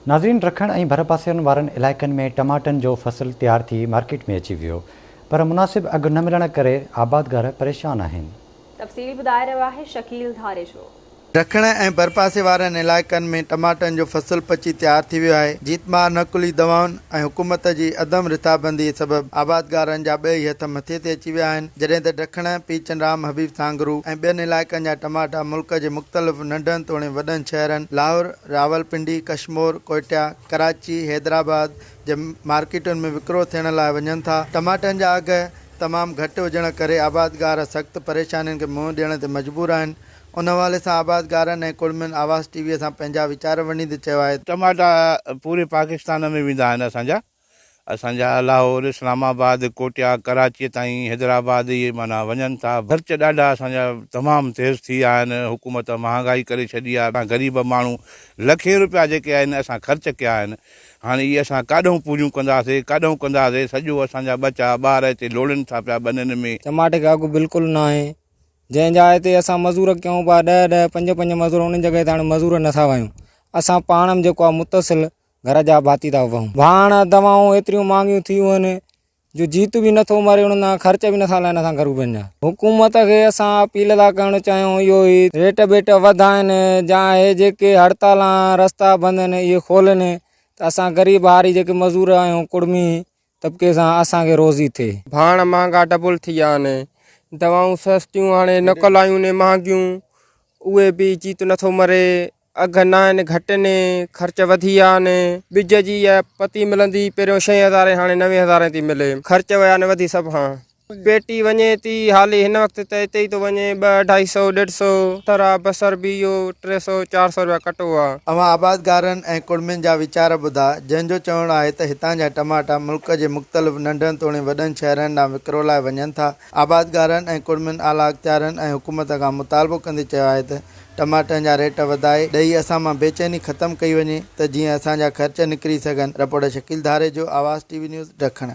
ناظرين رکڻ ۽ ڀرپاسي وارن علائقن ۾ ٽماٽن جو فصل تيار ٿي مارڪيٽ ۾ اچي ويو پر مناسب اگهه نه ملڻ ڪري آبادگار پريشان آهن. تفصيل ٻڌائي رهيو آهي شڪيل ڌاريجو. ڊکڻ ۽ ڀرپاسي وارن علائقن ۾ ٽماٽن جو فصل پچي تيار ٿي ويو آهي، جيتمار نقلي دوائن ۽ حڪومت جي عدم رٿابندي سبب آبادگارن جا ٻئي هٿ مٿي تي اچي ويا آهن، جڏهن ته ڊکڻ، پيچنرام، حبيب سانگرو ۽ ٻين علائقن جا ٽماٽا ملڪ جي مختلف ننڍن توڻي وڏن شهرن لاهور، راولپنڊي، ڪشمور، ڪوئٽيا، ڪراچي، حيدرآباد جي مارڪيٽن ۾ وڪرو ٿيڻ لاء وڃن ٿا، ٽماٽن جا اگهه تمام گهٽ هجڻ ڪري آبادگار سخت پريشانين کي منهن ڏيڻ تي مجبور آهن، ان حوالي سان آبادگارن ۽ ڪڙمين آواز ٽي وي سان پنهنجا ويچار ونڊيندي چيو آهي ته. ٽماٽا پوري پاڪستان ۾ ويندا آهن اسان جا اسان جا لاهور اسلام آباد ڪوئٽيا ڪراچي تائين حيدرآباد اهي معنيٰ وڃن ٿا خرچ ڏاڍا اسان جا تمام تيز ٿي ويا آهن حڪومت مهانگائي ڪري ڇڏي آهي اسان غريب ماڻهو لکين روپيا جيڪي آهن اسان خرچ ڪيا آهن هاڻي اهي اسان ڪاڏهون پوريون ڪنداسي ڪاڏهون ڪنداسي سڄو اسان جا ٻچا ٻار هتي لوڙين ٿا پيا ٻنين ۾. ٽماٽي کي اگهه بلڪل ناهي جنهن جاء تي اسان مزور ڪيون پيا ڏهه ڏهه پنج پنج مزور انهن جڳهه تي هاڻي مزور نٿا وهيون اسان پاڻ ۾ جيڪو آهي متصل گهر جا ڀاتي ٿا وهون ڀاڻ دوائون ايتريون مهانگيون ٿي ويون آهن جو جيت به نٿو مري انهن تان خرچ به نٿا لهن اسان غريبن جا حڪومت کي اسان اپيل ٿا ڪرڻ چاهيون اهو ئي ريٽ ٻيٽ وڌائن جا هي جيڪي هڙتال رستا بند آهن اهي کولن ته اسان غريب هاري جيڪي مزور آهيون ڪڙمي طبقي سان اسان کي روزي ٿئي. ڀاڻ مهانگا ڊبل ٿي ويا آهن دوائون سستيون هاڻي نقل آيون ني مهانگيون اهي به جيت نٿو مري اگهه نه آهن گهٽ ني خرچ وڌي ويا آهن ٻج جي اها پتي ملندي پهريون ڇهين هزارين هاڻي نوين هزارين ٿي ملي خرچ ويا آهن وڌي سڀ کان. پيٽي وڃي ٿي حالي هن وقت ته اتي ئي ٿو وڃي ٻه اڍائي سئو ڏيڍ سئو ٿر آ بصر به اهو 300 400 رپيا ڪٽو آ. اوهان آبادگارن ۽ ڪڙمين جا ويچار ٻڌا، جنهن جو چوڻ آهي ته هتان جا ٽماٽا ملڪ جي مختلف ننڍن توڻي وڏن شهرن ڏانهن وڪرو لاء وڃن ٿا. آبادگارن ۽ ڪڙمين اعليٰ اختيارين ۽ حڪومت کان مطالبو ڪندي چيو آهي ته ٽماٽن جا ريٽ وڌائي ڏئي اسان مان بيچيني ختم ڪئي وڃي ته جيئن اسان جا خرچ نڪري سگهن. Reporter Shakeel Dharejo, Awaz T V news, Dakhan.